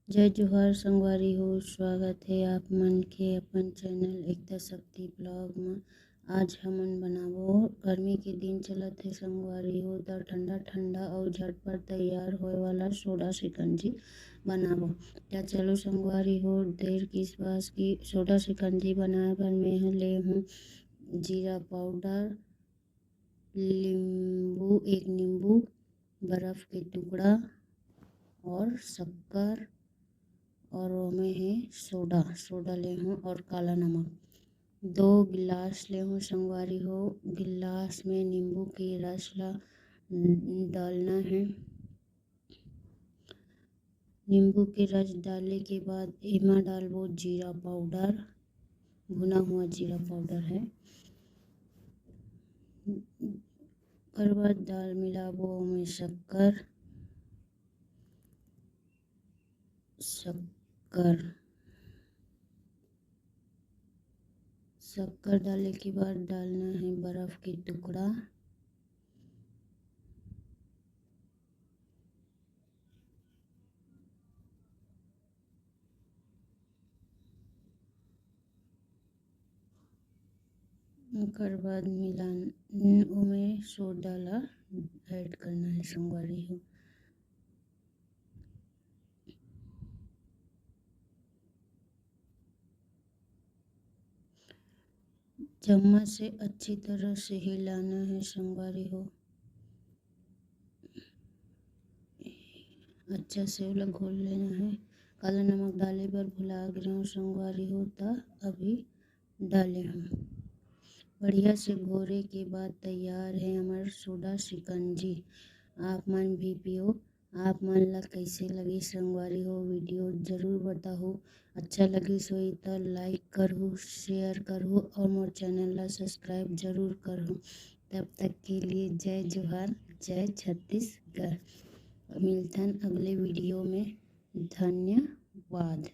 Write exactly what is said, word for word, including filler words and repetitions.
जय जोहार संगवारी हो, स्वागत हे आप मन के अपन चैनल एकता शक्ति ब्लॉग म। आज हमन बनाबो, गर्मी के दिन चलत हे संगवारी हो, त ठंडा ठंडा अउ झटपट तैयार होए वाला सोडा शिकंजी बनाबो। त चलो संगवारी हो, देर किस बास की सोडा शिकंजी बनाए बर मैं ह ले हूँ जीरा पाउडर, नींबू, एक नींबू, बर्फ के टुकड़ा और शक्कर और ओमे हे सोडा, सोडा ले हूँ और काला नमक। दो गिलास ले हूँ संगवारी हो, गिलास में नींबू के रस ला डालना है। नींबू के रस डाले के बाद एमा डालबो जीरा पाउडर, भुना हुआ जीरा पाउडर है। ओकर बाद डाल मिलाबो ओमे शक्कर, शक्कर, शक्कर डाले के बाद डालना है बर्फ के टुकड़ा। ओकर बाद मिलान, ओमे सोडा ला ऐड करना है संगवारी हो। चम्मच से अच्छी तरह से हिलाना है संगवारी हो, अच्छा से ओला घोल लेना है। काला नमक डाले बर भुला गे रहूँ संगवारी हो, त अभी डाले हूँ। बढ़िया से घोरे के बाद तैयार है हमर सोडा शिकंजी। आप मन भी पियो। आप मन ला कैसे लगी संगवारी हो वीडियो, जरूर बताहू। अच्छा लगिस होही त लाइक करहू, शेयर करहू और मोर चैनल ला सब्सक्राइब जरूर करहू। तब तक के लिए जय जोहार, जय छत्तीसगढ़। मिलथन अगले वीडियो में। धन्यवाद।